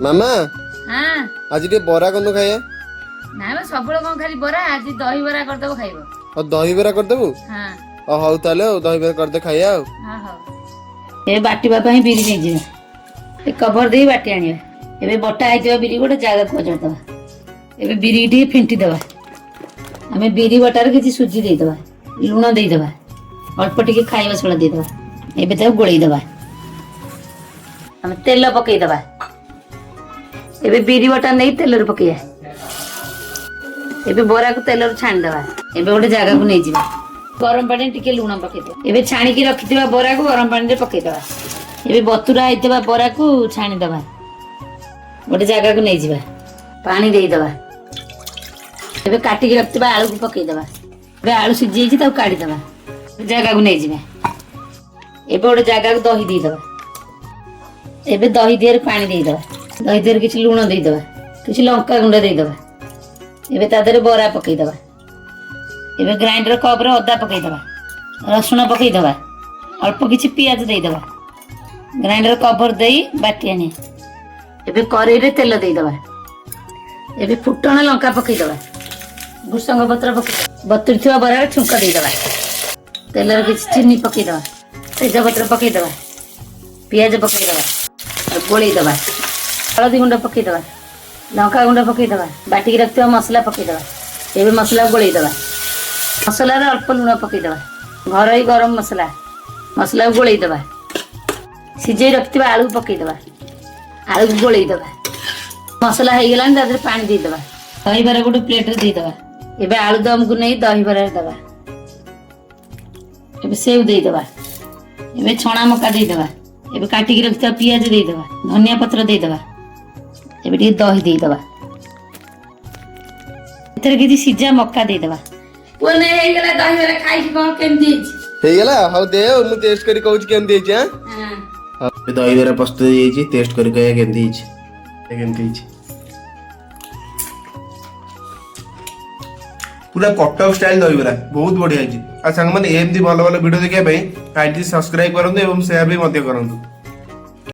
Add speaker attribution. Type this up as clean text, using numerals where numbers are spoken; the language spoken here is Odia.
Speaker 1: ମାମା,
Speaker 2: ହଁ।
Speaker 1: ଆଜି ଟିକେ ବରା କରୁନୁ ଖାଇବା।
Speaker 2: ନାଇଁ ମ, ସବୁବେଳେ କଣ ଖାଲି ବରା? ଆଜି ଦହିବରା କରିଦବ, ଖାଇବ।
Speaker 1: ଆଉ ଦହିବରା କରିଦେବୁ?
Speaker 2: ହଁ।
Speaker 1: ଆଉ ହଉ ତାହେଲେ, ଆଉ ଦହିବରା କରିଦେ, ଖାଇବା ଆଉ।
Speaker 2: ହଁ, ହଉ। ଏବେ ବାଟିବା ପାଇଁ ବିରି ନେଇଯିବା। ଏ କଭର ଦେଇ ବାଟି ଆଣିବା। ଏବେ ବଟା ହେଇଥିବା ବିରି ଗୋଟେ ଜାଗାକୁ ଅଜାଡ଼ି ଦବା। ଏବେ ବିରି ଟିକେ ଫେଣ୍ଟି ଦେବା। ଆମେ ବିରି ବଟାରେ କିଛି ସୁଜି ଦେଇଦେବା, ଲୁଣ ଦେଇଦେବା, ଅଳ୍ପ ଟିକେ ଖାଇବା ସୋଡ଼ା ଦେଇଦେବା। ଏବେ ତାକୁ ଗୋଳେଇ ଦେବା। ଆମେ ତେଲ ପକେଇଦେବା। ଏବେ ବିରି ବଟା ନେଇ ତେଲରେ ପକେଇବା। ଏବେ ବରାକୁ ତେଲରୁ ଛାଣିଦେବା। ଏବେ ଗୋଟେ ଜାଗାକୁ ନେଇଯିବା। ଗରମ ପାଣିରେ ଟିକେ ଲୁଣ ପକେଇଦେବା। ଏବେ ଛାଣିକି ରଖିଥିବା ବରାକୁ ଗରମ ପାଣିରେ ପକେଇଦେବା। ଏବେ ବତୁରା ହେଇଥିବା ବରାକୁ ଛାଣିଦେବା। ଗୋଟେ ଜାଗାକୁ ନେଇଯିବା। ପାଣି ଦେଇଦେବା। ଏବେ କାଟିକି ରଖିଥିବା ଆଳୁକୁ ପକେଇଦେବା। ଏବେ ଆଳୁ ସିଝି ଯାଇଛି, ତାକୁ କାଢିଦେବା, ଜାଗାକୁ ନେଇଯିବା। ଏବେ ଗୋଟେ ଜାଗାକୁ ଦହି ଦେଇଦେବା। ଏବେ ଦହି ଦିହରେ ପାଣି ଦେଇଦେବା। ଦହି ଦିହରେ କିଛି ଲୁଣ ଦେଇଦେବା, କିଛି ଲଙ୍କା ଗୁଣ୍ଡ ଦେଇଦେବା। ଏବେ ତା ଦେହରେ ବରା ପକେଇଦେବା। ଏବେ ଗ୍ରାଇଣ୍ଡର କପରେ ଅଦା ପକେଇଦେବା, ରସୁଣ ପକେଇଦେବା, ଅଳ୍ପ କିଛି ପିଆଜ ଦେଇଦେବା। ଗ୍ରାଇଣ୍ଡର କଭର ଦେଇ ବାଟି ଆଣିବା। ଏବେ କରେଇରେ ତେଲ ଦେଇଦେବା। ଏବେ ଫୁଟଣ ଲଙ୍କା ପକେଇଦେବା, ଭୃସଙ୍ଗ ପତ୍ର ପକେଇଦେବା। ବତୁରି ଥିବା ବରାରେ ଛୁଙ୍କ ଦେଇଦେବା। ତେଲରେ କିଛି ଚିନି ପକେଇଦେବା, ତେଜପତ୍ର ପକେଇଦେବା, ପିଆଜ ପକେଇଦେବା ଆଉ ଗୋଳେଇଦେବା। ହଳଦୀ ଗୁଣ୍ଡ ପକେଇଦେବା, ଲଙ୍କା ଗୁଣ୍ଡ ପକେଇଦେବା, ବାଟିକି ରଖିଥିବା ମସଲା ପକେଇଦେବା। ଏବେ ମସଲା ଗୋଳେଇଦେବା। ମସଲାରେ ଅଳ୍ପ ଲୁଣ ପକେଇଦେବା, ଘରୋଇ ଗରମ ମସଲା। ମସଲାକୁ ଗୋଳେଇଦେବା। ସିଝେଇ ରଖିଥିବା ଆଳୁ ପକେଇଦେବା, ଆଳୁକୁ ଗୋଳେଇଦେବା। ମସଲା ହେଇଗଲାଣି, ତା ଦେହରେ ପାଣି ଦେଇଦେବା। ଦହିବରା ଗୋଟେ ପ୍ଲେଟରେ ଦେଇଦେବା। ଏବେ ଆଳୁ ଦମକୁ ନେଇ ଦହିବରାରେ ଦେବା। ଏବେ ସେଉ ଦେଇଦେବା। ଏବେ ଛଣା ମକା ଦେଇଦେବା। ଏବେ କାଟିକି ରଖିଥିବା ପିଆଜ ଦେଇଦେବା, ଧନିଆ ପତ୍ର ଦେଇଦେବା। ଏବେ ଟିକେ ଦହି ଦେଇଦେବା। ଏଥିରେ କିଛି ସିଝା ମକା ଦେଇଦେବା। ପୁଅ, ନେ, ହେଇଗଲା ଦହିବରା। ଖାଇକି କଣ କେମିତି ହେଇଛି?
Speaker 1: ହେଇଗଲା? ହଉ ଦେ ଆଉ, ମୁଁ ଟେଷ୍ଟ କରି କହୁଛି କେମିତି ହେଇଛି। ଆଁ।
Speaker 2: ହଁ।
Speaker 3: ଏବେ ଦହିବରା ପ୍ରସ୍ତୁତ ହେଇଯାଇଛି। ଟେଷ୍ଟ କରି କହିବା କେମିତି ହେଇଛି, କେମିତି ହେଇଛି। ପୁରା କଟକ ଷ୍ଟାଇଲ ଦହିବରା, ବହୁତ ବଢିଆ ହେଇଛି। ଆଉ ସାଙ୍ଗମାନେ, ଏମିତି ଭଲ ଭଲ ଭିଡ଼ିଓ ଦେଖିବା ପାଇଁ ଆଇଡି ସବସ୍କ୍ରାଇବ କରନ୍ତୁ ଏବଂ ସେୟାର ବି ମଧ୍ୟ କରନ୍ତୁ।